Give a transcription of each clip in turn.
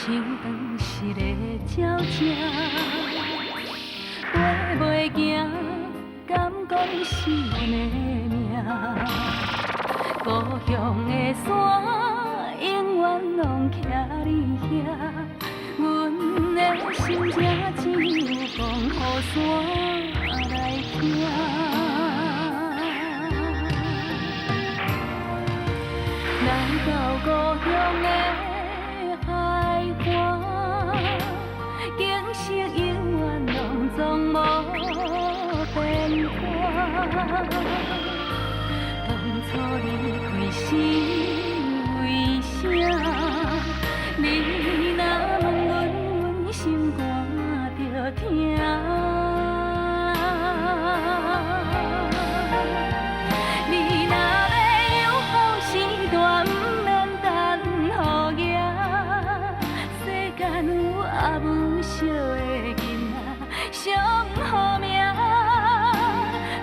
像斷失的鳥隻，飛袂行，敢講是阮的命。故鄉的山永遠攏徛佇遐，阮的心情只有講予山來聽。來到故鄉的海岸，景色永遠攏總無變化。當初離開是為啥？你若問阮，阮心肝就疼。你若欲有好時段，毋免等雨行。世間有阿母惜的囡仔上好命，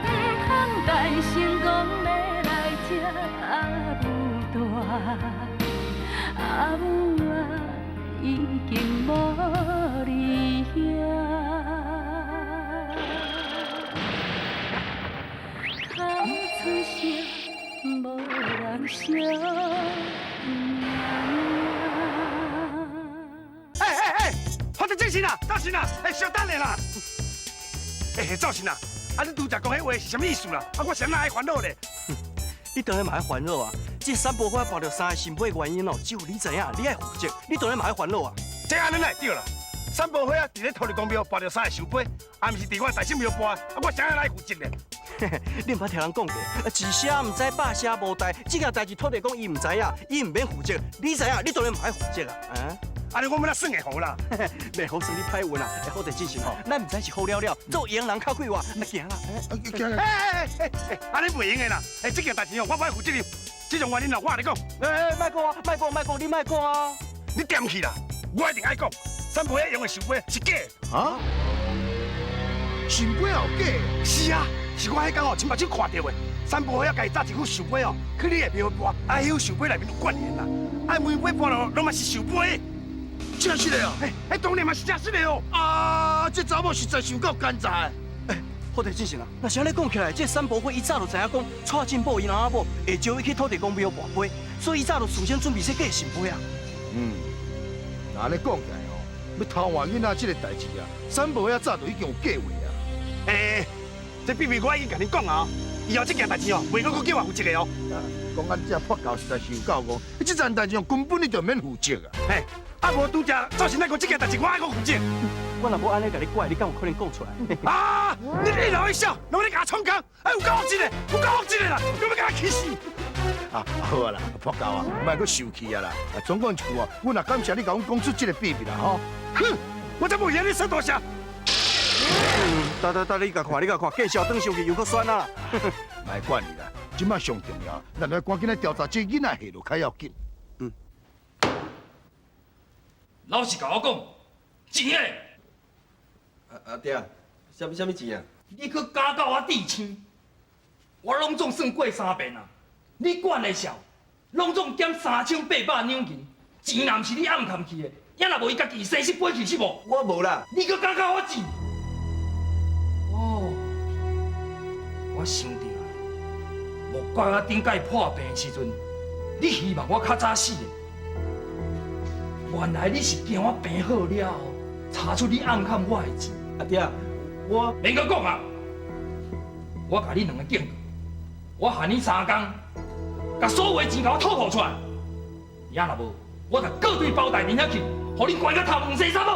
毋通等成功欲來接阿母大，阿母啊已經無佇遐。哭出聲，無人惜命。哎哎哎，發生這事啦，趙神啊，哎，稍等下啦。哎，趙神啊，啊你拄才講彼話是啥物意思啦？啊，我啥物愛煩惱咧？你當然嘛愛煩惱啊！這三寶火跋著三个聖杯的原因哦，只有你知影，你愛負責，你當然嘛愛煩惱啊！這按呢哪會對啦？三寶火仔佇咧土地公廟跋著三個聖杯，啊，毋是佇我大聖廟跋，啊，我啥人來負責咧？你毋捌聽人講過，一聲毋知，百聲無代。這件代誌土地公伊毋知影，伊毋免負責。你知影，你當然嘛愛負責啊！啊，按呢我欲按怎算會好啦？袂好算你歹運啊！會好地進行吼，咱毋知是好了了，做閒人較快活，啊行啦！哎哎哎哎，按呢袂用的啦！哎，這件代誌哦，我無愛負責任。這種原因啦，我共你講。哎，莫講啊，莫講，莫講，你莫講啊！你恬去啦，我一定愛講。三婆用的聖杯是假的。啊？聖杯有假？是啊，是我彼工哦，親目睭看著的。三婆遐家己紮一副聖杯哦，去你的廟跋，啊，彼副聖杯內面有怨言啦，啊，每杯跋落攏嘛是聖杯。真實的哦？哎，哎，當然嘛是真實的哦。啊，這查某實在傷夠奸詐的。哎，好地進行啊！若是按呢講起來，這三婆伙伊早就知影講，蔡進寶𪜶翁仔某會招伊去土地公廟跋杯，所以伊早就事先準備這假聖杯啊。嗯，若按呢講起來哦，欲偷換囡仔這个代誌啊，三婆伙早就已經有計劃啊。哎，這秘密我已經共恁講啊，以後這件代誌哦，袂閣閣叫我負責的哦。講按這破狗實在是有夠戇，這件代誌哦根本你就免負責啊。嘿，啊無拄才趙神來講這件代誌，我愛閣負責。我若無按呢共你怪，你敢有可能講出來？啊！你一老一少，攏咧共我創工，哎，有夠惡質的，有夠惡質的啦，你欲共我氣死！啊，好啊啦，破狗啊，莫閣受氣啊啦。啊，總講一句啊，阮也感謝你共阮講出這个秘密啦，吼。哼，我才無會按呢耍大聲。得得得，你共看，你共看，繼續轉生氣又閣酸啊！莫管伊啦，這擺上重要，咱來趕緊來調查這囡仔下落較要緊。嗯。老實共我講，錢咧？阿爹，啥物錢啊？你去加到我智星，我攏總算過三遍啊！你管的數，攏總減3800兩銀，錢若毋是你暗藏去的，也若無伊家己生死飛去是無？我無啦。你閣加到我錢？哦，我想著啊，莫怪我頂擺破病的時陣，你希望我較早死的。原來你是驚我病好了後，查出你暗藏我的錢。阿爹，我免閣講啊！我共你兩个警告，我限你3工，共所有的錢共我吐吐出來。也若無，我就告對包大人遐去，予恁關到頭毛洗衫無。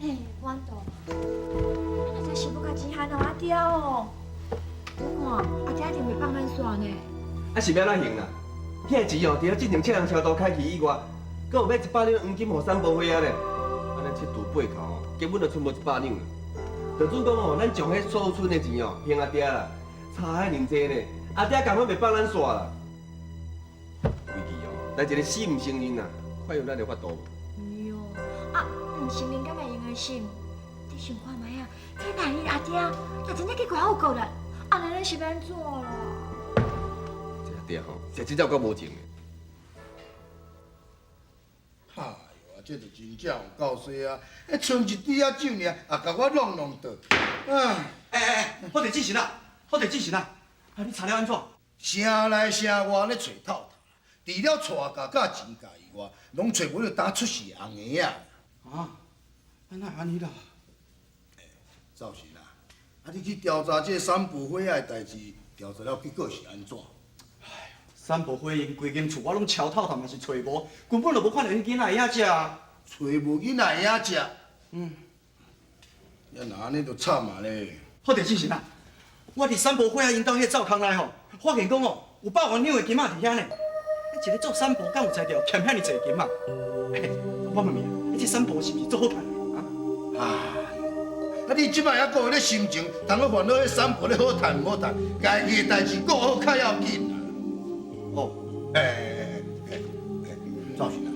哎，阮豆，你若真是欲共錢還予阿爹哦？我看阿爹一定袂放咱煞呢。啊是欲按怎還啦？彼个錢哦，除了進前七人超度開去以外，閣有買100兩黃金予三婆伙仔咧。按呢七除八扣哦，根本就賰無100兩。就准講哦，咱將彼所剩的錢哦還阿爹啦，差遐爾濟呢，阿爹共款袂放咱煞啦。規矩哦，來一个死毋承認啊，看有咱的法度無？哎喲，啊，毋承認敢會用得信？你想看覓啊？彼萬一阿爹若真正去外口告咱，按呢咱是欲按怎啦？這阿爹吼，是真正有夠無情的。這就真正有夠衰啊！彼賰一滴仔酒爾，也共我弄弄倒。啊！欸欸欸，好地精神啊，好地精神啊！啊，你查了按怎？城內城外咧揣透透，除了蔡家佮錢家以外，攏揣無著當出世的紅嬰仔。啊，啊哪會按呢啦？欸，趙神啊，啊你去調查這三寶火仔的代誌，調查了結果是按怎？哎，三寶火𪜶規間厝我攏敲透透嘛是揣無，根本就無看著彼囡仔的影跡啊！揣無囡仔的影跡？嗯。啊，若按呢就慘啊咧！好地精神啊！我佇三寶火仔𪜶兜彼个灶空內吼，發現講哦，有百外兩的金仔佇遐呢。一个做三寶敢有才調，欠遐爾濟金仔？我問你，這三寶是毋是足好趁的啊？哎呦，啊你這擺猶閣有咧心情，通去煩惱彼三寶咧好趁毋好趁，家己的代誌顧好較要緊啦。哦，欸欸欸欸，趙神啊，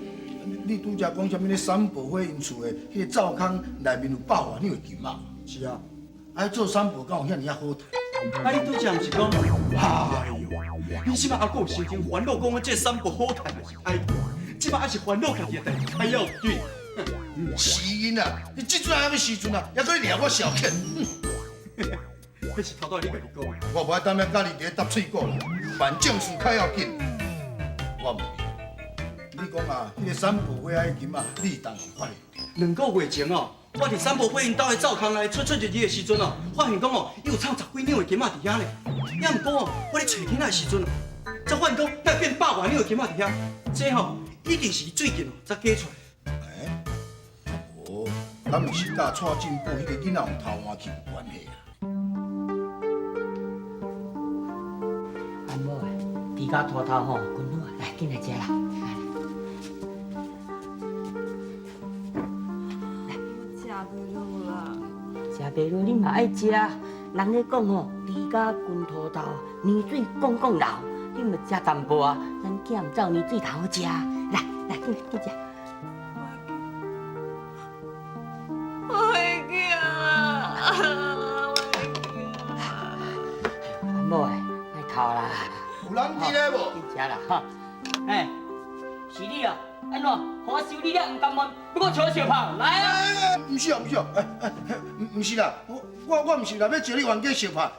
你拄才講啥物咧？三寶火𪜶厝的彼个灶空內面有百外兩的金仔。是啊，啊，做三寶敢有遐爾仔好趁？啊！你拄才毋是講？哎呦，你這擺猶閣有心情煩惱講這三寶好趁還是歹？這擺還是煩惱家己的代誌較要緊。死囡仔，你這陣還欲時陣啊，猶閣咧掠我消遣。彼是頭拄仔你家己講的。我無愛當面佮你佇咧搭喙鼓啦，辦正事較要緊。我問你，你講啊，彼个三寶火仔的金仔，你當時發現？兩個月前哦，我佇三寶火𪜶兜的灶空內出出入入的時陣哦，發現講哦，伊有藏十幾兩的金仔佇遐咧。也毋過哦，我咧揣囡仔的時陣，才發現講，哪會變百外兩的金仔佇遐？這吼一定是伊最近哦才加出來。欸，啊無，敢毋是佮蔡進寶彼個囡仔予偷換去有關係啊？阿母啊，豬腳拖頭吼，滾好啊，來，緊來食啦。食袂落啦。食袂落，你嘛愛食。人咧講吼，豬腳滾塗頭，奶水滾滾流。你嘛食淡薄啊，咱囝毋走奶水頭好食。來來，緊緊食。我會驚啊！我會驚啊！阿母哎，莫哭啦。有人佇咧無？緊食啦哈。欸，是你哦，按怎？予我修理了毋甘願，欲閣揣我相拍，來啊！毋是啊，毋是啊，欸欸，毋是啦，我毋是來欲招你冤家相拍，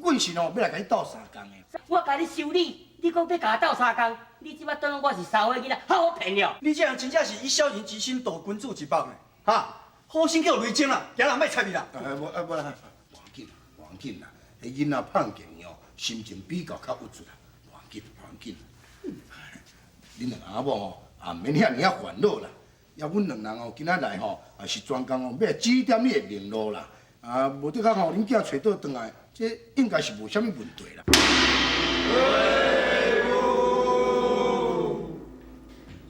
阮是哦欲來共你鬥相共的。我共你修理，你講欲共我鬥相共，你這擺當我是三歲囡仔，好好騙了。你這人真正是以小人之心度君子之腹呢，哈！好心叫雷精啦，行啦，莫插伊啦。欸，無啊無啦，無要緊，無要緊啦，彼囡仔胖健哦，心情比較較鬱卒啦，無要緊，無要緊。恁兩翁仔某吼，也毋免遐爾仔煩惱啦。抑阮兩人哦，今仔來吼，也是專工哦，欲來指點你的明路啦。啊，無得講吼，恁囝揣倒轉來，這應該是無啥物問題啦。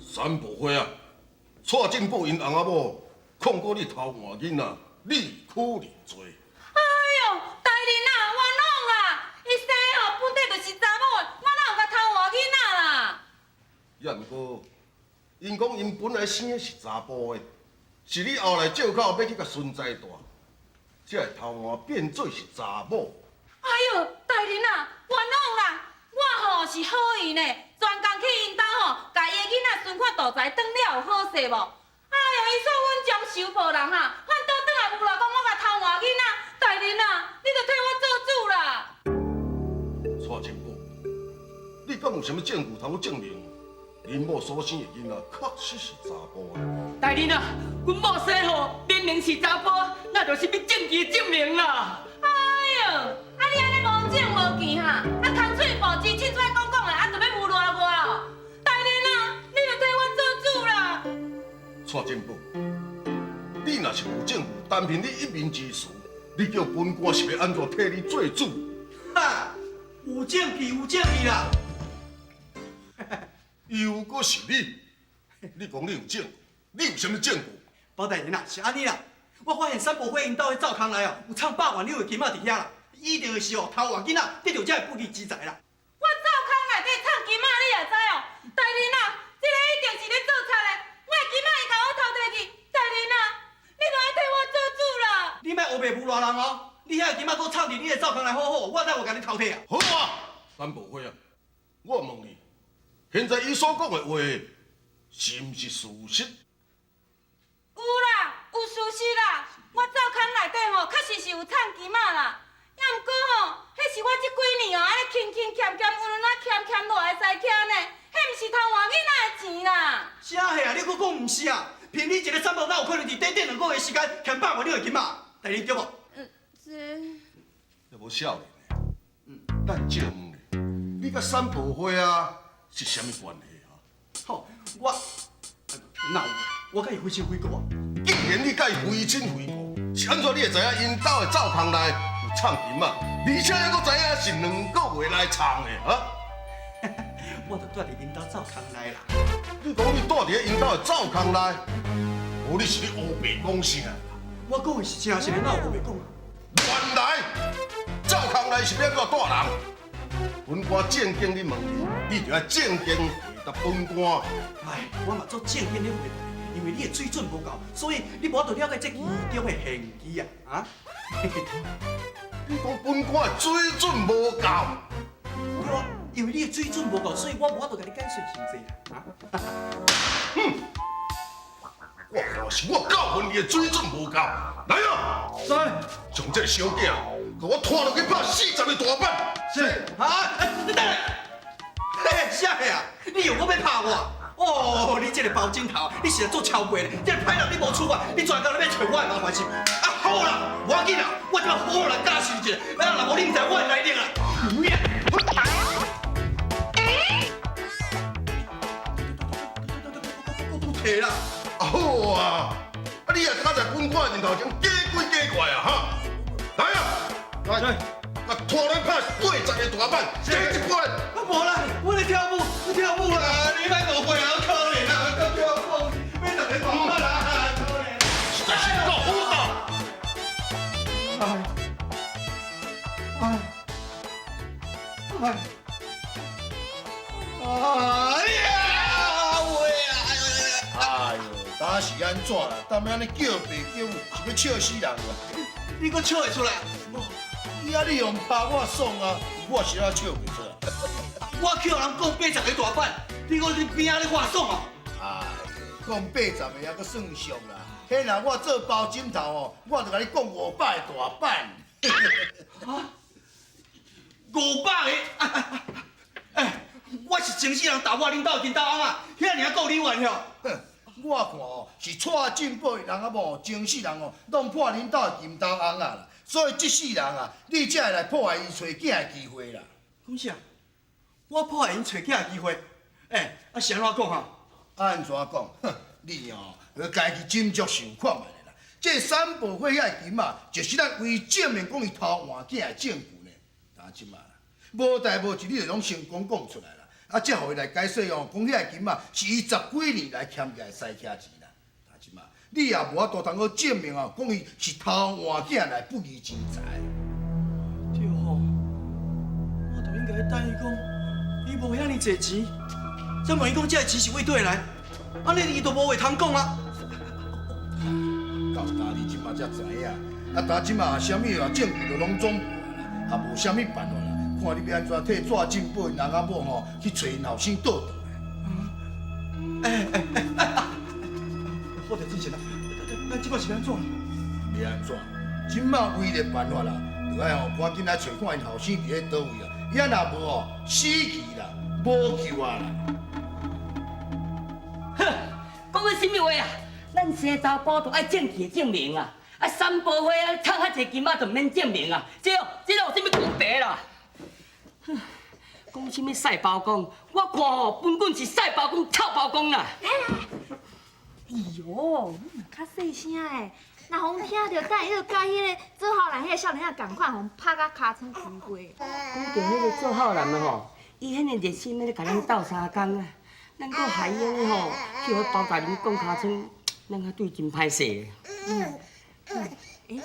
三寶火仔，蔡進寶𪜶翁仔某控告你偷換囡仔，你可認罪。哎喲，大人啊，冤枉啦！伊生吼本底就是查某的，我哪有共偷換囡仔啦？也毋過，𪜶講𪜶本來生的是查埔的，是你後來借口欲去共孫栽大，才會偷換變做是查某。哎喲，大人啊，冤枉啦！我吼是好意呢，專工去𪜶兜吼，共伊的囡仔巡看肚臍，轉了有好勢無？哎喲，伊說阮將收抱人哈，反倒轉來誣賴講我共偷換囡仔。大人啊，你著替我做主啦！蔡進寶，你敢有啥物證據通證明恁某所生的囡仔確實是查埔的？大人啊，阮某生吼明明是查埔，那就是欲證據證明啦！哎喲，啊你按呢無證無據哈，啊空喙布子凊彩講講的，啊就欲誣賴我哦！大人啊，你著替我做主啦！蔡進寶，你若是無證據，單憑你一面之詞，你叫本官是欲按怎替你做主？哈，有證據，有證據啦！又閣是你，你講你有證據，你有啥物證據？包大人啊，是按呢啦，我發現三寶火𪜶兜的灶空內哦，有藏百外兩的金仔佇遐啦，一定是哦偷換囡仔得著這个不義之財啦。我灶空內底藏金仔，你也知哦？大人啊，這个一定是咧做賊的，我的金仔伊共我偷提去，大人啊，你著愛替我做主啦！你莫烏白誣賴人哦，你遐个金仔閣藏佇你的灶空內好好，我哪有共你偷提啊？好啊，三寶火仔，我問你，現在伊所講的話是毋是事實？事實啦，我灶空內底吼，確實是有藏金仔啦。也毋過吼，彼是我這幾年哦，按呢勤勤儉儉、穩穩仔儉儉落來的私徛呢，彼毋是偷換囡仔的錢啦。啥貨啊？你閣講毋是啊？憑你一个三寶，哪有可能佇短短兩個月時間儉百外兩的金仔？大人對無？這這無少年的，咱借問你，你佮三寶花啊是啥物關係啊？吼，我，哪有？我佮伊非親非故啊。既然你佮伊非親非故，是按怎你會知影𪜶兜的灶空內有藏金仔，而且還閣知影是兩個月來藏的啊？我就蹛佇𪜶兜灶空內啦。你講你蹛佇咧𪜶兜的灶空內，無你是咧烏白講啥？我講的是真實的，哪有烏白講啊？原來灶空內是欲按怎蹛人？本官正經咧問你，你就愛正經回答本官。哎，我嘛足正經咧回答你，因為你的水準無夠，所以你無法度了解這其中的玄機啊！啊？你講本官的水準無夠？對啊，因為你的水準無夠，所以我無法度共你解釋真濟啦。啊？哼！我看是我教訓你的水準無夠。來啊！來，將這個小囝，予我拖落去拍40個大板。是。啊！你等下，嘿，啥貨啊？你又閣欲拍我？哦，你這個包枕頭，你實在做超過咧！這個歹人你無處罰，你專工咧欲揣我的麻煩是？啊好啦，無要緊啦，我這擺好好來教訓一下，啊若無你毋知我的來歷啦。提啦！啊好啊，啊你也敢在本官面头前假鬼假怪啊哈！來啊，來，啊拖來拍80個大板，第一關。啊無啦，我咧跳舞，我跳舞啦！你莫誤會啊，可憐啊，我跳舞，欲十个大板啦，可憐。實在是夠好鬥。哎哎哎哎呀！喂啊！哎呦，當時按怎啦？當欲按呢叫爸叫母，是欲笑死人啦！你閣笑會出來？伊啊，你用拍我爽啊，我是怎笑袂出來？我叫人講80個大板，你閣佇邊仔咧話爽啊？哎呦，講80個還閣算俗啦。彼若我做包枕頭哦，我就共你講500個大板。啊？500個？哎，我是前世人投我恁兜的金豆翁仔，遐爾仔顧你冤吼？哼，我看哦，是蔡進寶的人仔某，前世人哦，弄破恁兜的金豆翁仔啦，所以這世人啊，你才會來破壞伊揣囝的機會啦。講啥？我破壞𪜶揣囝的機會？欸，啊是按怎講啊？按怎講？哼，你哦，家己斟酌想看覓啦。這三寶花遐的金仔，就是咱為證明講伊偷換囝的證據呢。但這馬啦，無代無誌，你就攏成功講出來啦。啊，才予伊來解釋哦，講遐個金仔是伊10幾年來儉起來私徛錢啦。但這馬，你也無法度通好證明哦，講伊是偷換囝來不義之財。對吼，我就應該等伊講，伊無遐爾濟錢，再問伊講這个錢是為佗來，按呢伊就無話通講啊。到今你這馬才知影，啊，但這馬啥物啊證據都攏總無啦，也無啥物辦法啦。看你欲按怎替蔡進寶𪜶翁仔某吼去揣𪜶後生倒轉來。哎哎哎哎！好著之前啦，咱這擺是欲按怎？欲按怎？這馬唯一的辦法啦，就愛吼趕緊來揣看𪜶後生佇咧佗位啊！抑若無吼，死去啦，無救啊啦！哼，講的啥物話啊？咱生查埔都愛證據證明啊！啊，三寶花啊，藏遐濟金仔就毋免證明啊！這哦，這有啥物公平啦？哼，講啥物賽包公？我看吼，本本是賽包公、臭包公啦！來來，哎喲，你嘛較細聲的，若予阮聽著，等下彼個佮彼個做孝男彼個少年仔仝款，予阮拍甲尻川開花。講著彼個做孝男的吼，伊彼个熱心咧共咱鬥相共啊，咱閣害伊按呢吼，去予包大人講尻川，咱較對真歹勢。嗯嗯，欸，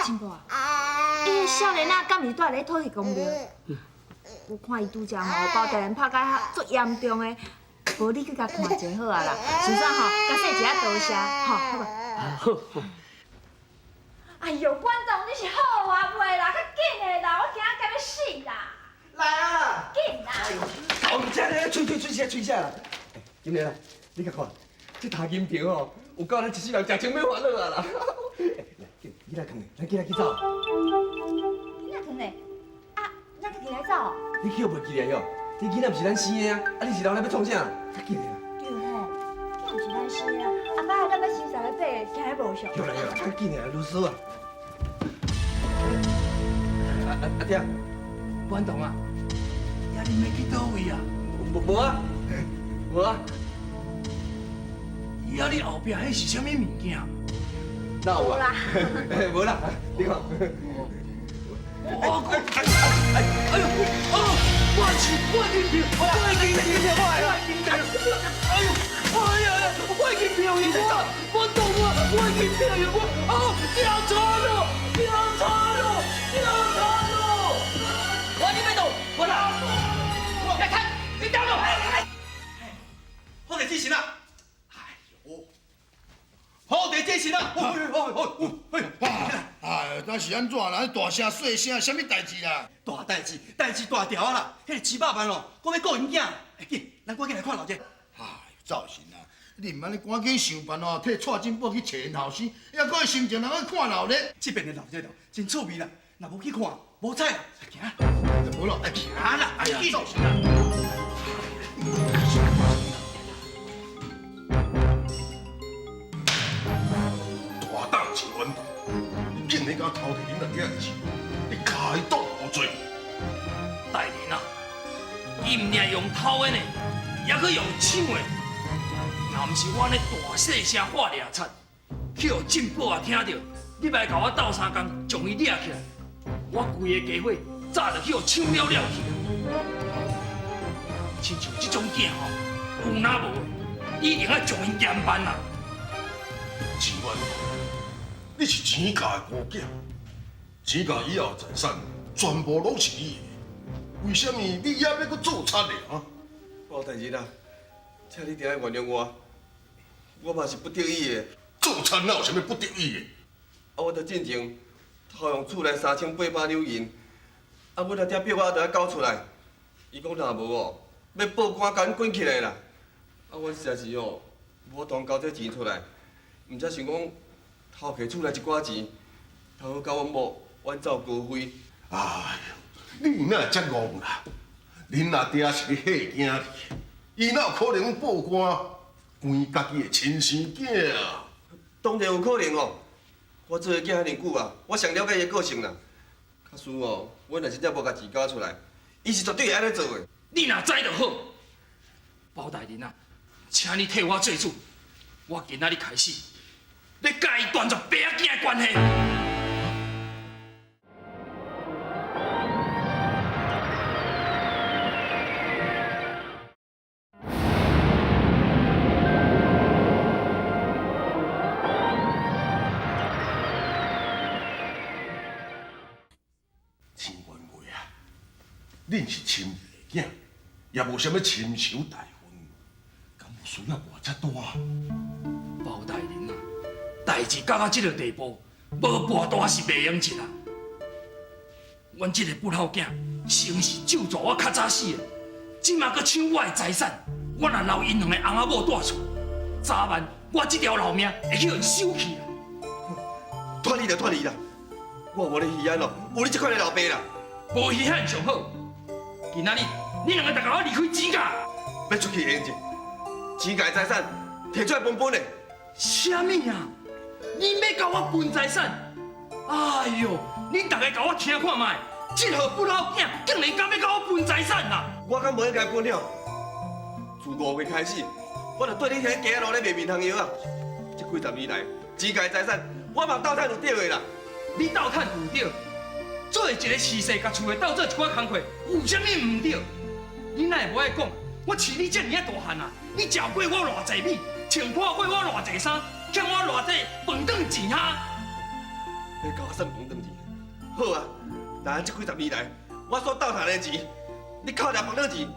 進寶啊，彼个少年仔敢毋是蹛咧土地公廟？我看伊拄才吼，包大人拍甲足嚴重的，無你去共看一下好啊啦，順便吼，共說一下多謝，吼，好無？好。哎喲，館長你是好啊袂啦，較緊的啦，我驚甲欲死啦！來啊！緊啦！搞唔正咧，吹吹吹啥吹啥啦！金蓮啊，你共看，這頭金瓶哦，有够咱一世人食穿欲烦恼啊啦！来，囡仔睏咧，咱紧来去走。囡仔睏咧，啊，咱家己来走。你去予袂记咧哟？你囡仔毋是咱生的啊，啊你是留来欲创啥？较紧啦！对吼，囝毋是咱生的啊，阿爸咱欲收三个八，惊伊无俗。对啦对啦，较紧啦，啰嗦啊！阿爹，关东啊，呀你欲去佗位啊？无啊，无啊。呀你后壁彼是啥物物件？哪有啊？无啦，你看。哦，哎哎哎呦，哦，我是我银票，我银票，我银票，哎呦，哎呀，我银票伊我，我懂啊，我银票伊我，哦，调查了，调查了，调查了，我你别动，我来，来看，你等我，好地精神啊！哎呦，好地精神啊！哎，那是按怎啦？大声细声，啥物代志啦？大代志，代志大条啦！彼个700万哦，阁欲顾𪜶囝，哎紧，咱赶紧来看老者。哎，灶神啊，你毋按呢赶紧想办法，替蔡进宝去揣𪜶后生，抑阁心情人去看闹热。这边的闹热真趣味啦，若无去看，无彩啦。行，无咯，行啦，哎呀，灶神啊！大胆钱冤头，你竟然敢偷摕恁阿囝的钱，你开挡有罪！大人啊，伊毋但用偷的呢，犹阁用抢的。若毋是我按呢大细声喊掠贼，去予进宝仔听著，你来共我斗相共，将伊掠起来，我规个家伙早就去予抢了了去啊！亲像这种囝吼，有哪无的，一定爱将𪜶严办啊！钱冤头，你是钱家的孤囝，钱家以后的财产全部拢是你的，为什么你还欲阁做贼咧？哈？包大人啊，请你定爱原谅我，我嘛是不得已的。做贼哪有啥物不得已的？啊，我著进前偷用厝内3800两银，啊，阮阿爹逼我著爱交出来，伊讲若无哦，欲报官共阮关起来啦。啊，我实在是哦，无法度交这钱出来，毋才想讲偷摕厝内一寡钱，通好交阮某远走高飞。哎呦，你哪会遮戆啦？恁阿爹是咧吓惊你，伊哪有可能报官关家己的亲生囝啊？当然有可能哦，我做伊囝遐尔久啊，我上了解伊的个性啦。假使哦，阮若真正无共钱交出来，伊是绝对会按呢做的。你若知就好，包大人啊，请你替我做主，我今仔日开始，欲共伊断绝爸仔囝的关系。钱员外啊，恁是亲爸囝，也无啥物深仇大恨，敢有需要偌遮大？包大人啊，代志到到这个地步，无跋大是袂用得啊。阮这个不老囝，生是咒诅我较早死的，这马阁抢我的财产，我若留𪜶两个翁仔某蹛厝，早晚我这条老命会去予𪜶收去啦。脱离就脱离啦，我无咧稀罕哦，有你这款的老爸啦。无稀罕上好。今仔日你两个逐共我离开钱家，欲出去会用者，钱家的财产提出来分分的。啥物啊？你欲共我分财产？哎哟，恁逐个共我听看觅，这号不老囝竟然敢欲共我分财产啊！我敢无欲共伊分了。自5月开始，我就缀你伫街仔路咧卖面香药啊。这几十年来，钱家的财产我嘛斗趁有著的啦。你斗趁有著，做一个市势，共厝内斗做一寡工课，有啥物毋对？你哪会无爱讲？我饲你这尔啊大汉啊，你食过我偌济米，穿破过我偌济衫，欠我偌济饭顿钱哈？欲共我算饭顿钱？好啊，那这几十年来，我所斗趁的钱，你扣掉饭顿钱，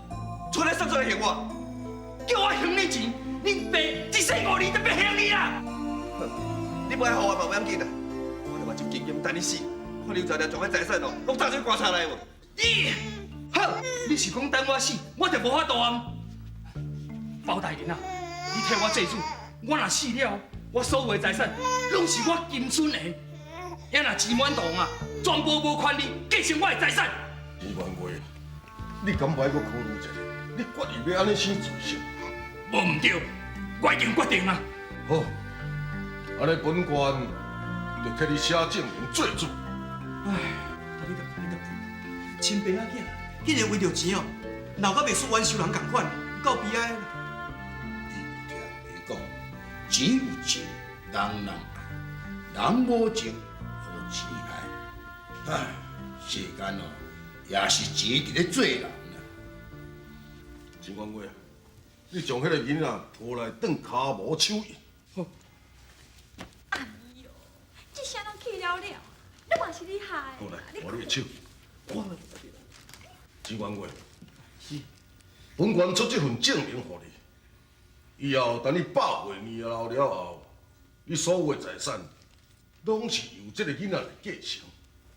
出来算出来还我。叫我还你钱，恁爸一世5年都欲还你啦！你无爱予我嘛无要紧啦，我著目睭金金等你死，看你有才调将彼财产哦，拢送进棺材内无？你好，你是讲等我死，我就无法度啊！包大人啊，你替我做主，我若死了，我所有的财产攏是我金孫的，也若錢滿堂啊，全部無權利繼承我的財產。錢元月，你敢無愛閣考慮一下？你決意欲按呢生罪證？無毋對，我已經決定啊。好，按呢本官就替你寫證明做主。唉，你甲你甲，親爸仔囝竟然為著錢哦，鬧甲袂輸冤仇人仝款，夠悲哀。你有聽人講，錢有情，人人愛；人無情，予錢害。唉，世間哦，也是錢佇咧做人啦。錢元月，你將彼个囡仔抱來當跤毛手印。好。哎喲，這聲攏去了了，你嘛是你害的。好來，握你的手。錢元月，是。本官出這份證明予你，以後等你百歲年老了後，你所有的財產，攏是由這个囡仔來繼承，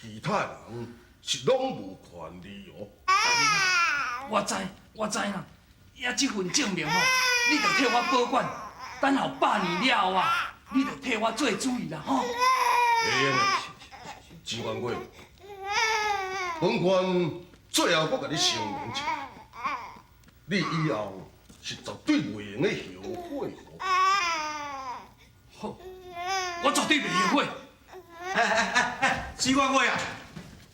其他的人是攏無權利哦。我知，我知啦。也這份證明吼，你著替我保管，等候百年了後啊，你著替我做主意啦吼。會用的，錢元月，本官最後閣共你聲明一下，你以後是絕對袂用得後悔。好，我絕對袂後悔。哎哎哎哎，錢元月啊，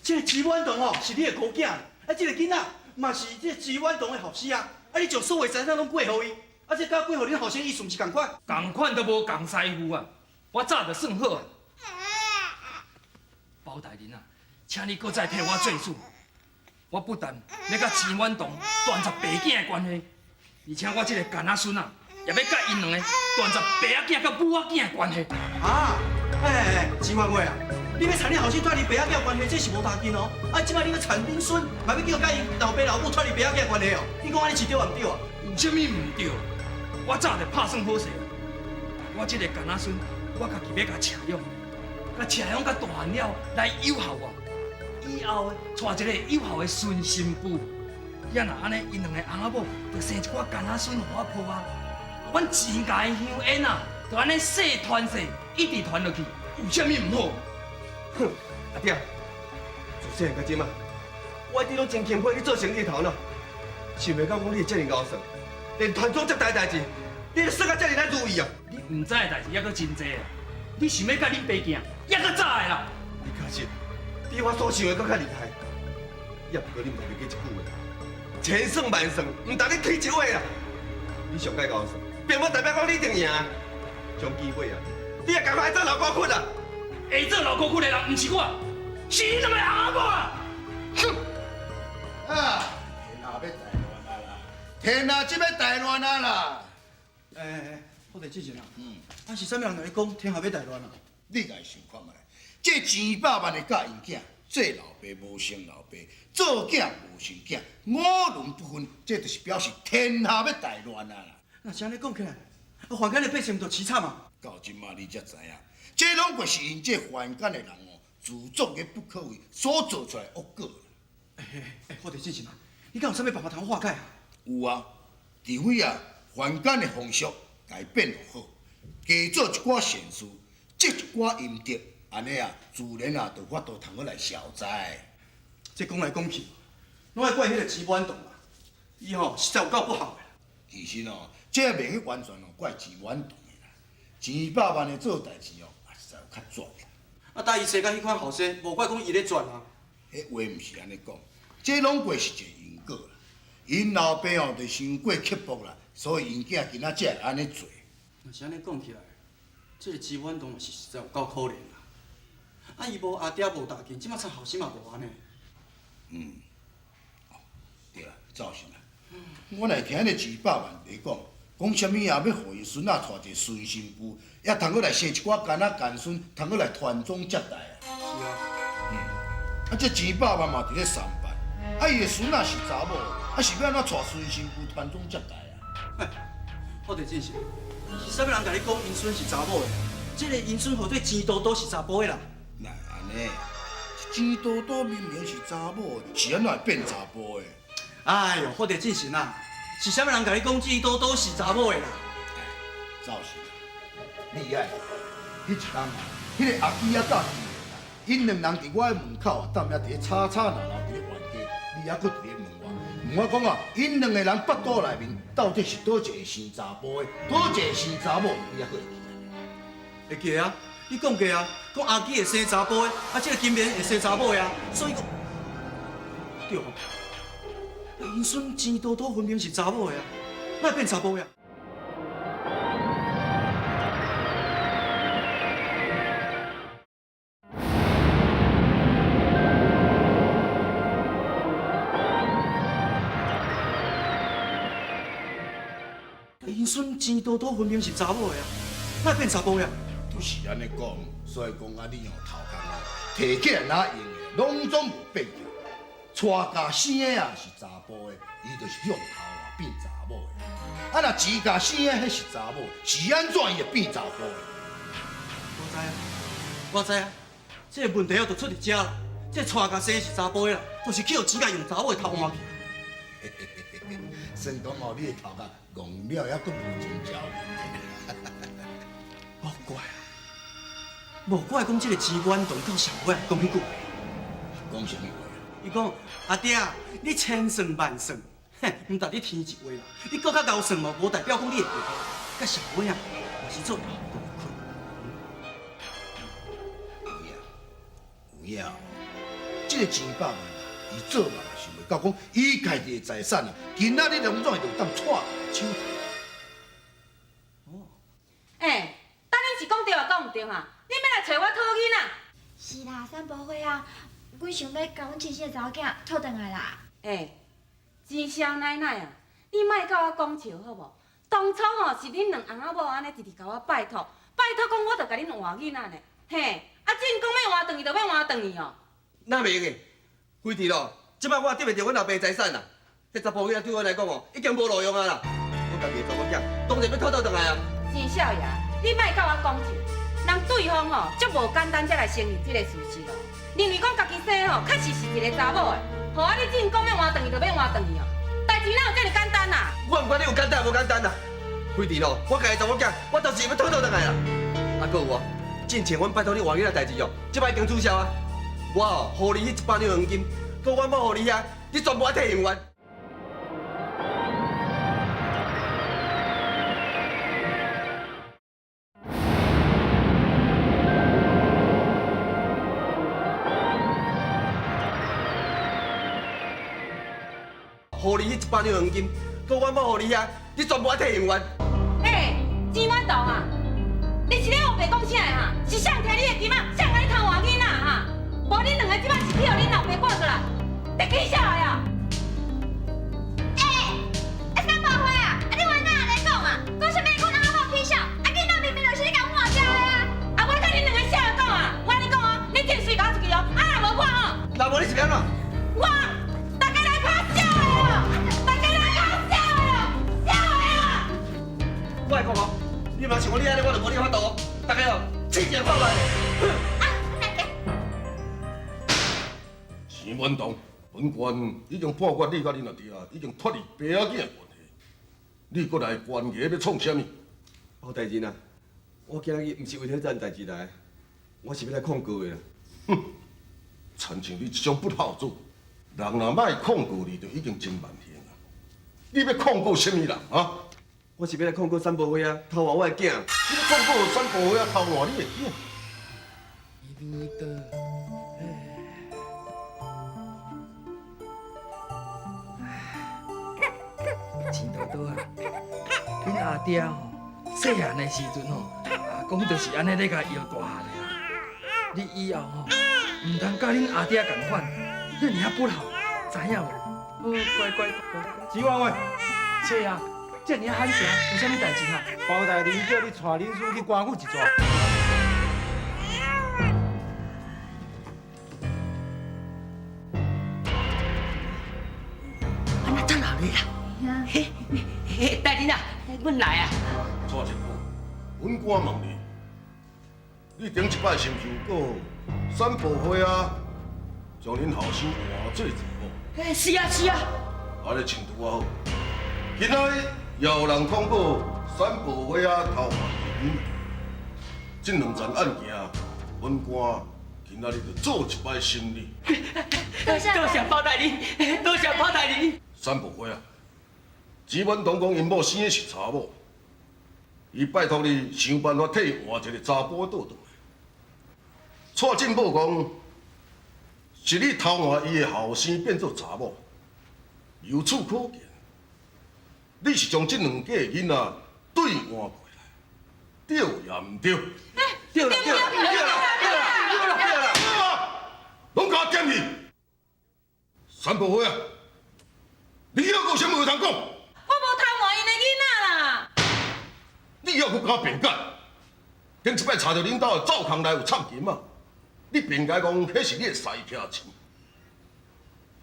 這个錢滿堂吼是你的姑囝，啊，這个囡仔嘛是這個錢滿堂的後生啊，啊，你將所有財產攏過予伊，啊，這佮過予恁後生意思毋是仝款？仝款都無仝師傅啊，我早就算好啊。包大人啊，請你閣再替我做主。我不但欲佮錢滿堂斷絕爸囝的關係，而且我這个干仔孫啊，也欲佮𪜶兩个斷絕爸仔囝佮母仔囝的關係。啊！哎哎，錢元月啊，你欲讒恁後生脫離爸仔囝關係，這是無打緊哦。啊，這擺你欲讒恁孫，嘛欲叫佮𪜶老爸老母脫離爸仔囝關係哦。你講按呢是對抑毋對啊？有啥物毋對？我早就拍算好勢啊。我這个干仔孫，我家己欲共捙養，共捙養甲大漢了來有孝我。以後娶一个有孝的孫新婦，也若按呢，𪜶兩个翁仔某就生一寡干仔孫予我抱啊。阮錢家的香煙啊，就按呢世傳世，一直傳落去，有啥物毋好？哼，阿爹，自細漢到這馬，我一直攏真钦佩你做生意的頭腦，想袂到講你會這爾𠢕算，連傳宗接代的代誌，你都算甲這爾仔如意啊！你毋知的代誌猶閣真濟啊！你想欲佮恁爸行，猶閣早的啦！你確實比我所想的閣較厲害，也毋過你毋通袂記一句話：千算萬算，毋值你提一話啦！你上蓋𠢕算，並無代表講你一定贏。將機會啊，你也共款愛做老高窟啊！會做老高窟的人毋是我，是恁兩个翁仔某啊！哼！啊，天下欲大亂啊啦！天下這欲大亂啊啦！哎哎哎，好地之前啊，啊是啥物人共你講天下欲大亂啊？你家想看覓？這錢百萬的佮𪜶囝，做老爸無成老爸，做囝無成囝，五倫不分，這就是表示天下欲大亂啊啦！若是按呢講起來，啊凡間的百姓毋就悽慘啊？到這馬你才知影，這攏過是𪜶這凡間的人哦，自作的不可為所做出來的惡果啦。哎哎哎，好地之前啊，你敢有啥物辦法通化解啊？有啊，除非啊，凡間的風俗共伊變好，加做一寡善事，積一寡陰德，按呢啊，自然啊，就有法度通好來消災。這講來講去，攏愛怪彼个錢滿堂啊！伊吼實在有夠不孝的。其實哦，這袂去完全哦怪錢滿堂的啦，錢百萬的做代誌哦，也實在有較絕啦。啊，但伊生甲彼款後生，無怪講伊咧絕啊。彼話毋是按呢講，這攏過是一個因果啦。𪜶老爸哦，就傷過刻薄啦，所以𪜶囝今仔才會按呢做。若是按呢講起來，這個錢滿堂嘛是實在有夠可憐啦。啊，伊無阿爹無大根，這馬差後生嘛無按呢。嗯，哦，對啦，趙信啊，我若聽彼个錢百萬咧講，講啥物啊，欲予𪜶孫仔娶一個孫新婦，也通閣來生一寡干仔干孫，通閣來傳宗接代啊。是啊。啊，這錢百萬嘛佇咧上班，啊，伊的孫仔是查某，啊，是欲按怎娶孫新婦傳宗接代啊？好地真是，是啥物人共你講𪜶孫是查某的？這个𪜶孫號做錢多多是查埔的啦。哪會按呢？錢多多明明是查某的，是按怎會變查埔的？哎喲，好地真神啊！是啥物人共你講錢多多是查某的啦？趙信，你爱，彼一工啊，彼个阿基仔佮金莲，𪜶两人伫我的门口啊，踮遐伫咧吵吵闹闹伫咧冤家，你犹阁伫咧问我，问我讲啊，𪜶两个人腹肚内面到底是佗一个生查埔的，佗一个生查某，你犹阁会记得？会记得啊，你讲过啊，讲阿基会生查埔的，啊，这个金莲会生查某的啊，所以讲对吼。𪜶孙钱多多分明是查某的啊，哪会变查埔的啊？𪜶孙钱多多分明是查某的啊，哪会变查埔的啊？就是按呢讲，所以讲啊，你哦头壳哦，提起来哪用的，拢总无变去。娶家生的啊是查埔的，伊就是向头啊变查某的。啊，若钱家生的彼是查某，是按怎伊会变查埔的？我知啊，我知啊，这个问题哦就出伫遮啦。这娶家生是查埔的啦，就是去予钱家用查某的偷换去。算讲哦，你的头壳戆了，犹阁无前兆。无怪啊，无怪讲这个钱元堂到上尾讲彼句话。讲啥物话？伊讲阿爹啊，你千算万算，哼，毋值你天一话啦。你阁较𠢕算嘛，无代表讲你会过。到上尾啊，嘛是做老大亏。有影，有影哦。这个钱百万啊，伊做梦也想袂到，讲伊家己的财产啊，今仔日拢总会当掣手头。哦。欸，等你是讲对抑讲毋对哈？你欲来揣我讨囡仔？是啦，三宝花啊。阮想欲共阮亲生的查某囝讨转来啦。欸，钱少奶奶啊，你莫佮我讲笑好无？当初吼是恁两翁仔某按呢直直共我拜托，拜托讲我著共恁换囡仔呢，嘿，啊真讲欲换转去就欲换转去哦。哪袂用的？辉弟咯，这摆我得袂著阮老爸的财产啦，彼查埔囡仔对我来讲哦，已经无路用啊啦。阮家己的查某囝当然欲讨转来啊。钱少爷，你莫佮我讲笑，人对方吼足无简单才来承认这个事实哦。认为讲家己生吼，确实是一个查某的，予啊你真讲欲换转去就欲换转去哦，代志哪有这尔简单啊？我毋管你有简单无简单啦，辉弟咯，我家己查某囝，我就是欲讨转来啦。啊，阁有哦，进前阮拜托你换囡仔代志哦，这摆已经取消啊。我哦，予你彼100两黄金，阁阮某予你遐，你全部爱退还完。予你彼100两黄金，阁阮某予你遐，你全部爱退还完。欸，钱满堂啊，你是咧乌白讲啥的哈？是谁提你的金仔？谁共你偷换囡仔哈？无恁两个这摆是去予恁老爸赶出来，得起笑的啊！欸，三宝花啊，啊你话哪按呢讲啊？讲啥物阮翁仔某起笑？啊囡仔明明就是你共换掉的啊！啊我佮恁两个啥讲啊？我按呢讲哦，你真随共我出去哦，啊若无我哦，若无你是欲按怎？我大家来拍笑的哦，大家来拍笑的哦，笑的啊！我来讲哦，你若像我你按呢，我就无你法度哦。大家哦，试一下看觅。钱满堂，本官已经判决你佮恁阿弟啊，已经脱离爸仔囝的关系，你阁来关衙欲创啥物？包大人啊，我今日毋是为彼件代志来，我是欲来控告的啦。哼，亲像你这种不孝子，人若欲控告你，就已经真万幸啊！你欲控告啥物人啊？我是欲来控告三宝花仔偷换我的囝。你欲控告三宝花仔偷换你的囝？钱多多啊，恁阿爹吼，细汉的时阵吼，阿公就是按呢咧共伊摇大汉的啊。你以后吼，毋通佮恁阿爹仝款，遐尔仔不孝，知影无？好，乖乖乖。钱员外，是啊，遮尔仔罕声，有啥物代志哈？包大人叫你带恁孙去官府一转。啊，那等落你啦。嘿，嘿，大人啊，阮来啊。蔡政府，阮官问你，你顶一摆是毋是有告三宝花仔，将恁后生换做查某？嘿，是啊，是啊。按呢真拄仔好。今仔日又有人控告三宝花仔偷换伊囡仔，這兩層案件，本官今仔日就做一擺審理。多謝包大人，多謝包大人。三寶花啊，錢滿堂講𪜶某生的是查某，伊拜託你想辦法替伊換一個查埔倒轉來。蔡進寶講，是你偷換伊的後生變做查某，由此可見，你是將這兩家的囡仔對換過來，對也毋對？對啦對啦對啦對啦對啦對啦！攏共我點去！三寶花啊，你猶閣有啥物話通講？我無偷換𪜶的囡仔啦！你猶閣敢辯解？頂一擺查著恁兜的灶空內有藏金仔，你辯解講彼是你的私客錢。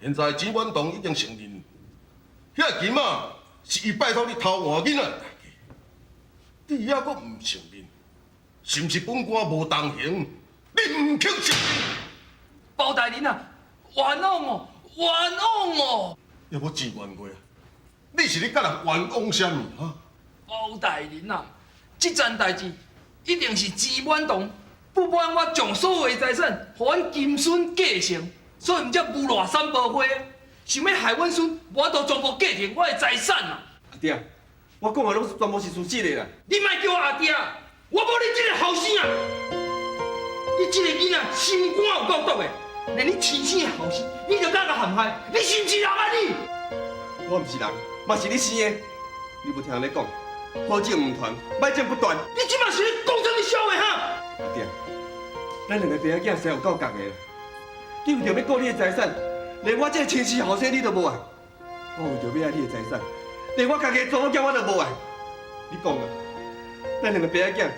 現在錢滿堂已經承認，遐金仔是伊拜託你偷換囡仔的代誌，你猶閣毋承認，是毋是本官無同情？你毋肯承認？包大人啊，冤枉哦，冤枉哦！猶閣自怨過啊！你是咧佮人冤枉啥物哈？包大人啊，這件代誌一定是錢滿堂不滿我將所有的財產，予阮金孫繼承，所以毋才誣賴三寶花，想欲害阮孫無法度全部繼承我的財產啊！阿爹，我講的攏是全部是事實的啦。你莫叫我阿爹，我無你這个後生啊！你這个囡仔心肝有夠毒的，連你親生的後生，你就敢共陷害，你是毋是人啊你？我毋是人，嘛是你生的。你無聽人咧講，好種毋傳，歹種不斷。你這馬是咧講啥物笑話哈？阿爹，咱兩个爸仔囝實在有夠仝的啦。你為著欲顧你的財產，連我這個親生後生你都無愛。我為著欲愛你的財產，連我家己的查某囝我都無愛。你講啊，咱兩个爸仔囝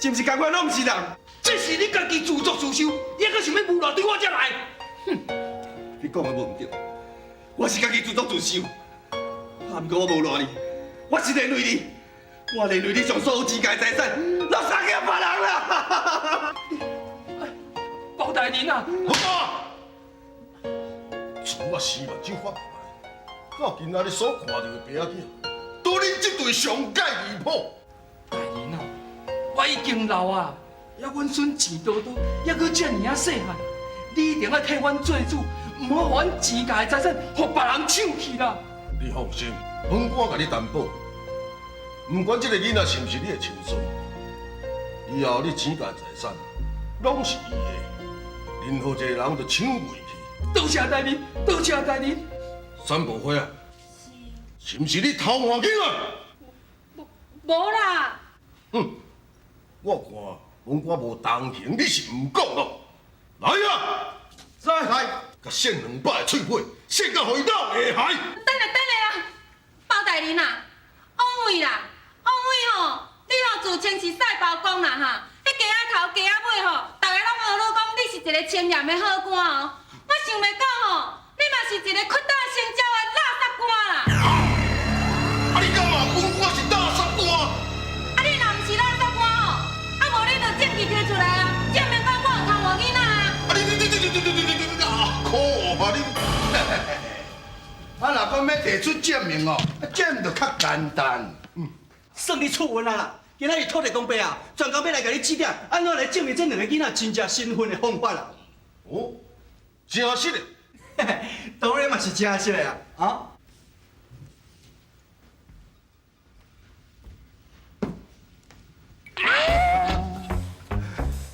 是毋是仝款攏毋是人？這是你家己自作自受，你猶閣想欲誣賴對我這來？哼，你講的無毋對，我是家己自作自受。啊，毋過我無賴你，我是連累你，我連累你將所有錢家的財產攏送予別人啦！包大人啊，好啊！自我生目睭發白，到今仔日所看著的爸仔囝，都恁這對上蓋離譜。大人啊，我已經老啊，抑阮孫錢多多，猶閣遮爾仔細漢，你一定愛替阮做主，毋好予阮錢家的財產予別人搶去啦。你放心，本官共你擔保，毋管這个囡仔是毋是你的親孫，以後你錢家的財產攏是伊的，任何一個人都搶袂去。多謝大人，多謝大人。三寶花啊，是毋是你偷換囡仔？無啦。哼，我看本官無同情，你是毋講咯。來啊，來，共扇兩百个喙皮，扇到予伊老下海。等下等下啦，包大人啊，王偉啦，王偉吼，你吼自稱是賽包公啦哈，彼街仔頭街仔尾吼，逐个攏學你講你是一個清廉的好官哦，我想袂到吼，你嘛是一個屈打成招的垃圾官啦。啊，你敢嘛本官是垃圾官？啊，你若毋是垃圾官吼，啊無你就證據提出來啊，證明講我有偷換囡仔啊。啊，你你你你你你你你你啊，可惡啊你！啊，若講欲提出證明哦，這毋就較簡單。算你出運啊啦！今仔日土地公伯啊，專工欲來共你指點，按怎來證明這兩个囡仔真正身份的方法啦。哦，真實的，當然嘛是真實的啊！啊？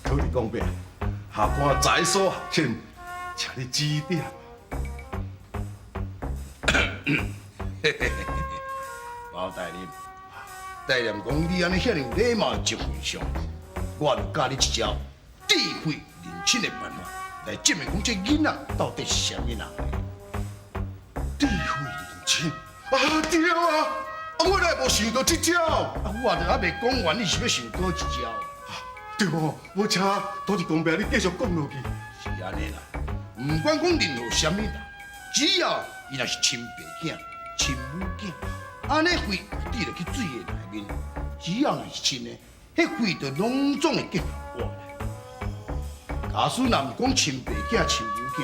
土地公伯，下官在所學淺，請你指點。包大人，大人講你按呢遐爾有禮貌的一份上，我就教你一招智慧認親的辦法，來證明講這囡仔到底是啥物人。智慧認親啊，對啊，啊我哪會無想到這招？啊，我都猶未講完，你是欲想佗一招？對哦，無請土地公伯，你繼續講落去。是按呢啦，毋管講任何啥物人，只要伊若是親爸囝、親母囝，按呢血滴落去水的內面，只要若是親的，彼血就攏總會結活來。假使若毋講親爸囝、親母囝，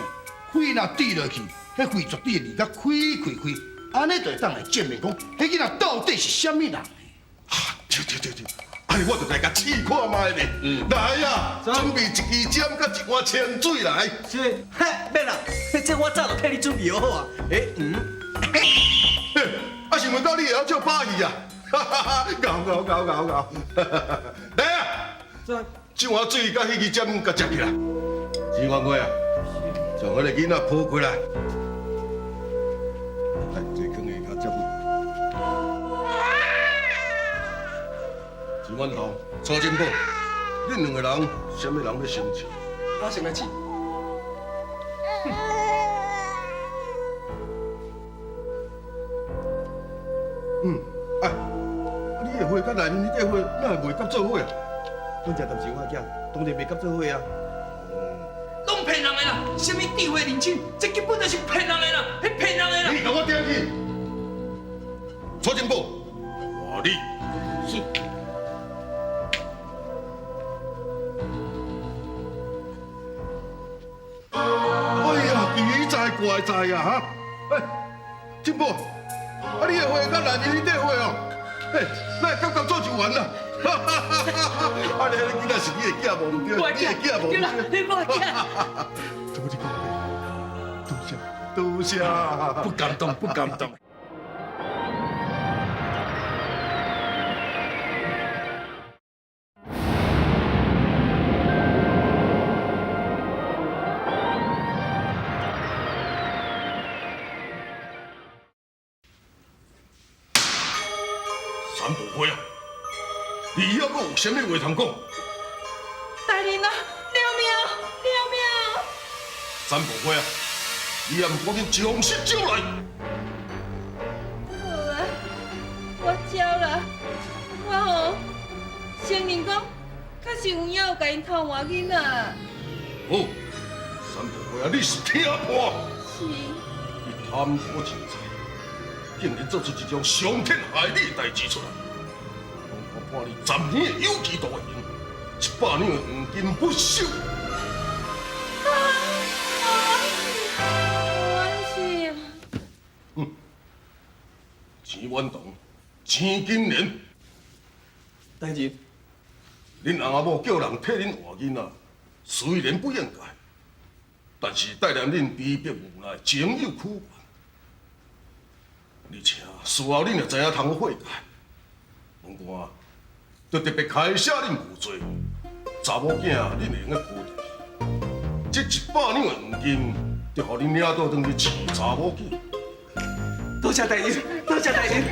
血若滴落去，彼血絕對會離甲開開開，按呢就會當來證明講，彼囡仔到底是啥物人。啊，對對對對，按呢我就來共試看覓咧。來啊，準備一支針佮一碗清水來。是，嘿，免啦，這我早就替你準備好啊。欸，嗯。啊，想袂到你會曉唱拍戲啊！哈哈哈，𠢕𠢕𠢕𠢕𠢕。來啊，這碗水佮彼支針共接起來。錢元貴啊，將彼个囡仔抱過來。來，這囥下跤接穩。錢婉彤、蔡金寶，恁兩个人，啥物人欲先試？我先來試。嗯，哎，啊你的花佮內面彼塊花，哪會袂佮做伙啊？阮食淡是我囝，當然袂佮做伙啊。攏騙人的啦！啥物智慧認親，這根本就是騙人的啦！彼騙人的啦！你共我點去，蔡金寶，換你。是。哎呀，奇哉怪哉啊！哈，哎，金寶。啊！你的花佮內面彼塊花哦，嘿，咱會感覺做一員啦。哈哈哈哈！啊，你彼个囡仔是你的囝無毋對？你的囝無毋對？你我的囝。怎麼你講的？多謝，多謝。不敢當，不敢當。三寶花啊，你猶閣有啥物話通講？大人啊，饒命，饒命！三寶花啊，你猶毋趕緊將實招來？好啊，我招啦。我吼承認講，確實有影有共𪜶偷換囡仔。好，三寶花啊，你是聽判。是。你貪圖錢財，竟然做出這種傷天害理的代誌出來，我判你10年的有期徒刑，100兩的黃金沒收。啊！我是。哼，錢婉彤，錢金蓮，大人，恁翁仔某叫人替恁換囡仔，雖然不應該，但是帶來恁被逼無奈，情有可原。而且事後恁也知影通悔改，法官就特別開寫恁無罪，查某囝恁會用得抱轉去，這100兩的黃金就予恁領倒轉去飼查某囝。多謝大人，多謝大人。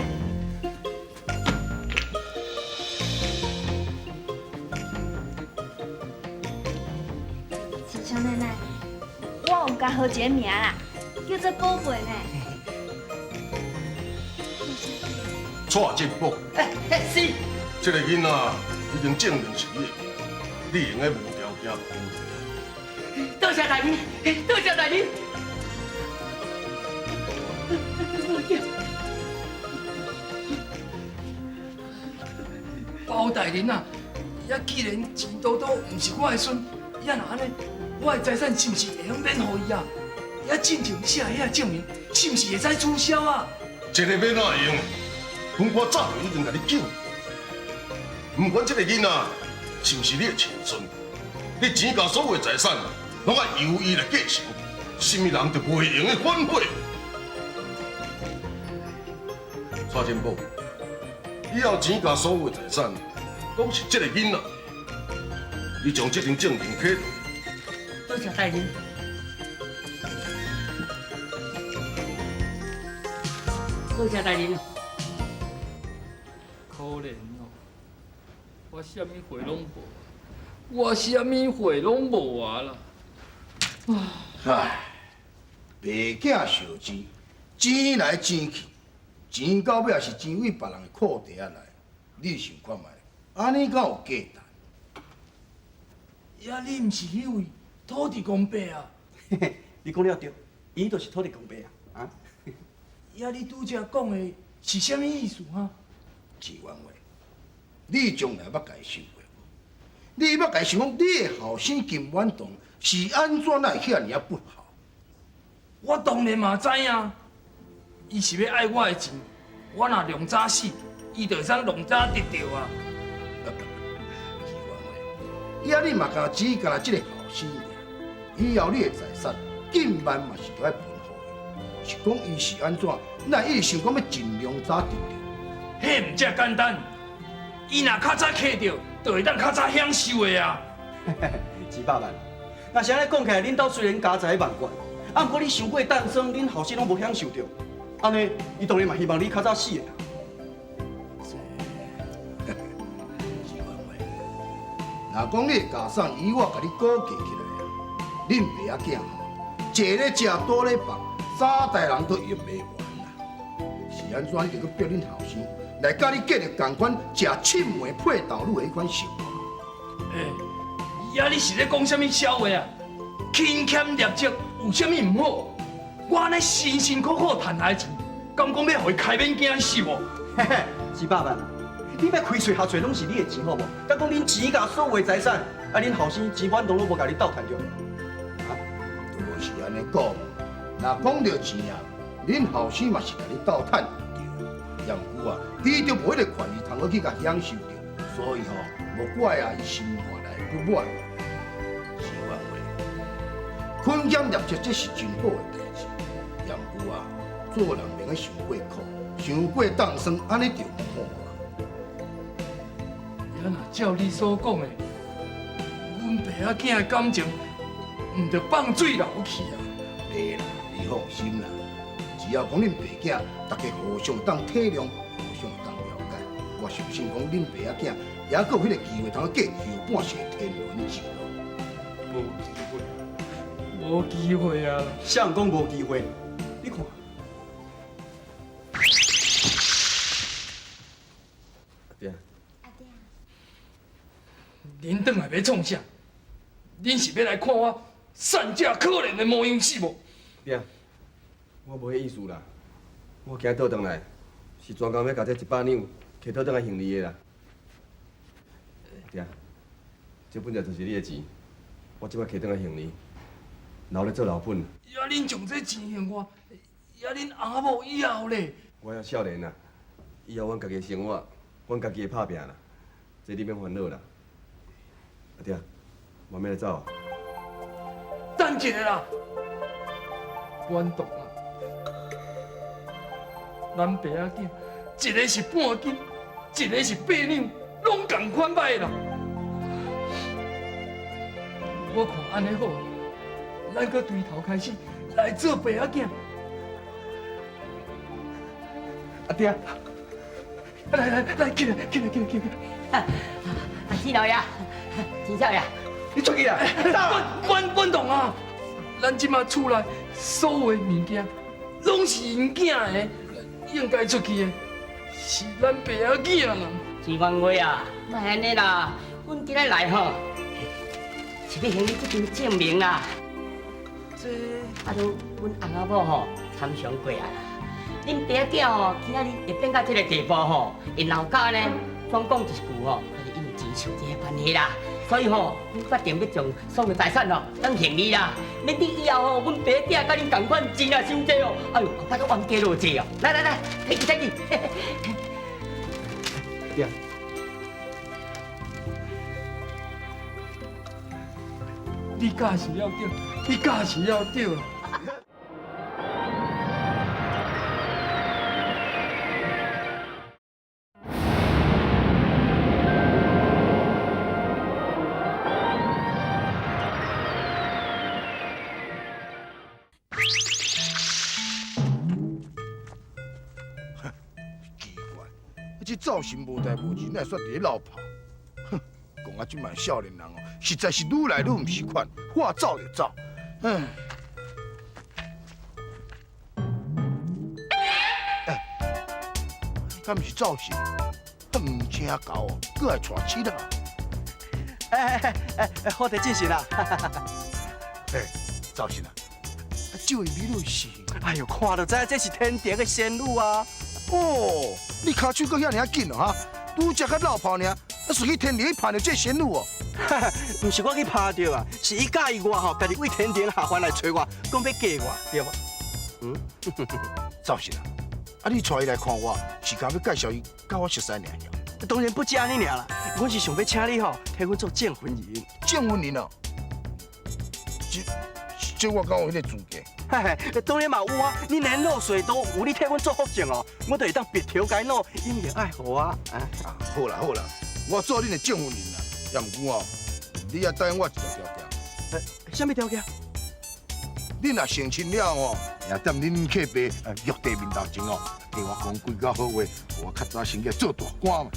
親像奶奶，我有共號一个名啦，叫做寶貝呢。蔡進寶，欸，是。這个囡仔已經證明是你的，你會用得無條件抱轉來。多謝大人，多謝大人。包大人啊，也既然錢多多毋是我的孫，也若按呢，我的財產是毋是會用免予伊啊？也進前寫遐個證明，是毋是會使取消啊？這个欲怎會用？法官早就已經共你警告，毋管這个囡仔是毋是你的親孫，你錢家所有的財產，攏愛由伊來繼承，啥物人就袂用得反悔。蔡金寶，以後錢家所有的財產，攏是這个囡仔，你將這張證明摕來。多謝大人。多謝大人。可憐哦，我啥物貨攏無，我啥物貨攏無啊啦！唉，白囝相錢，錢來錢去，錢到尾也是錢為別人的褲袋仔來。你想看覓？按呢敢有價值？呀，你毋是彼位土地公伯啊？你講了對，伊就是土地公伯啊！啊？呀，你拄才講的是啥物意思啊？錢婉慧，你從來捌家想過無？你捌家想講，你的後生金婉彤是按怎會遐爾仔不孝？我當然嘛知影，伊是欲愛我的錢，我若量早死，伊就會使量早得著啊。呀，你嘛敢只干焦這个後生爾，以後你的財產，緊慢嘛是著愛分予伊。是講伊是按怎，咱一直想講欲盡量早得著。彼毋遮簡單，伊若較早揢著，就會當較早享受的啊。一百萬，若是按呢講起來，恁兜雖然家財萬貫，啊，毋過你傷過誕生，恁後生攏無享受著，按呢，伊當然嘛希望你較早死的。若講你的家產以我共你估計起來啊，恁爸仔囝吼，坐咧食，倒咧放，三代人都用袂完啦。是按怎？你著閣逼恁後生來佮你建立仝款食青梅配豆乳的彼款生活？欸，啊，你是咧講啥物痟話啊？勤儉廉潔有啥物毋好？我按呢辛辛苦苦趁來的錢，敢講欲予伊開免驚是無？嘿嘿，一百萬。你欲開喙合喙攏是你的錢好無？敢講恁錢佮所有的財產，啊，恁後生錢反當攏無共你鬥趁著。啊，就是按呢講。若講著錢啊，恁後生嘛是共你鬥趁著。也毋過啊，伊就無彼個權利通好去共享受著，所以吼，莫怪啊，伊心肝內不滿。是冤話，勤儉廉潔這是真好的代誌。也毋過啊，做人袂使傷過苦，傷過當酸，按呢就毋好啊。啊，若照你所講的，阮爸仔囝的感情，毋著放水流去啊！袂啦，你放心啦，只要講恁爸囝，大家互相當體諒，互相當了解，我相信講恁爸仔囝也閣有彼個機會通過後半世天倫之樂。無機會，無機會啊！啥人講無機會？你看。對啊。恁轉來欲創啥？恁是欲來看我散者可憐的模樣是無？對，我無彼意思啦。我今日倒轉來，是專工欲共這一百兩提倒轉來還你的啦。對，這本來就是你的錢，我這擺提轉來還你，留咧做老本。啊！恁將這錢還我，啊！恁翁仔某以後咧？我猶少年啊，以後阮家己的生活，阮家己會拍拚啦，這你免煩惱啦。阿爹，我欲來走啊！等一下啦，阮懂啊。咱爸仔囝，一个是半斤，一个是八兩，攏仝款歹啦。我看按呢好，咱閣對頭開始來做爸仔囝。阿爹，來來來，起來起來起來起來！阿錢老爺。錢少爺，你出去啦！阮懂啊，咱這馬厝內所有的物件，攏是𪜶囝的，應該出去的是咱爸仔囝啦。錢元偉啊，莫按呢啦，阮今日來吼，是欲還你這張證明啦。這啊，都阮翁仔某吼參詳過啊啦，恁爸仔囝吼，今仔日會變到這个地步吼，會鬧到按呢，總講一句吼，就是因為錢受這个關係啦。所以吼，阮決定欲將所有財產吼，攏還你啦。免得以後吼，阮爸仔佮恁仝款錢啊傷濟哦，哎喲，後擺閣冤家落濟哦。來來來，提去提去。對。你假是了對，你假是了對啦。奇怪，這造型無代無誌，哪會煞佇咧落跑？哼，講啊，這擺少年人哦，實在是愈來愈毋是款，話走就走。唉，欸，敢毋是造型？毋請狗哦，閣來娶妻啦！哎哎哎哎，好得進行啦！欸，造型啊，這位美女是？哎喲，看就知這是天庭的仙女啊！哦，你跤手閣遐爾仔緊哦哈，拄才較落跑爾，啊是去天庭去拍著這仙女哦。毋是我去拍著啊，是伊佮意我吼，家己為天庭下凡來揣我，講欲嫁我，對無？嗯，造型啊，啊你帶伊來看我，是敢欲介紹伊佮我熟似爾爾？當然不止按呢爾啦，阮是想欲請你吼，替阮做證婚人。證婚人哦，這我敢有彼个資格？嘿嘿，當然嘛有啊！你連落水都有你替阮做福證哦，我就會當白頭偕老，永遠愛予我。啊，好啦好啦，我做恁的證婚人啦，也毋過哦，你愛答應我一個條件。啥物條件？恁若成親了吼，也踮恁客爸玉帝面頭前哦，替我講幾句好話，予我較早升級做大官嘛。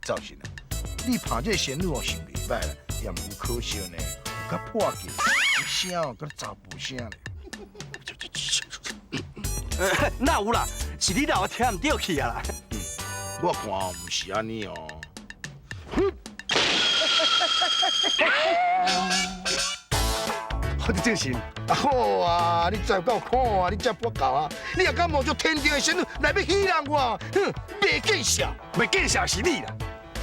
趙信啊，你拍這個仙女哦是袂歹啦，也毋過可惜呢，有較破格，聲哦，敢若查埔聲咧。哪有啦？是你老聽毋著去啊啦。我看毋是按呢哦。好的，正神。啊好啊，你真夠苦啊，你真不夠啊！你也敢冒著天頂的仙女來欲戲弄我？哼，袂見笑，袂見笑是你啦！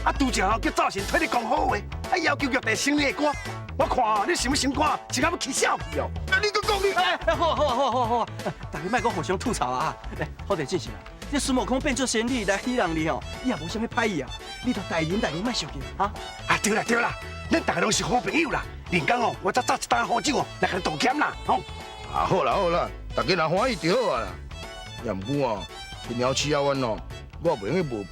啊，拄才吼叫灶神替你講好話，啊要求玉帝升你的官，我看你是欲升官，是敢欲起痟去哦？啊，你閣講你，哎，好啊好啊好啊好啊好啊，大家莫閣互相吐槽啊！來，好地進行啊！這孫悟空變做仙女來戲弄你哦，你也無啥物歹意啊！你著大人大人莫生氣哈！啊對啦對啦，咱大家攏是好朋友啦。連工哦，我才紮一擔好酒哦，來共你道歉啦，吼！啊好啦好啦，大家若歡喜就好啊啦。也毋過哦，這鳥鼠仔阮哦，我袂用閣無報。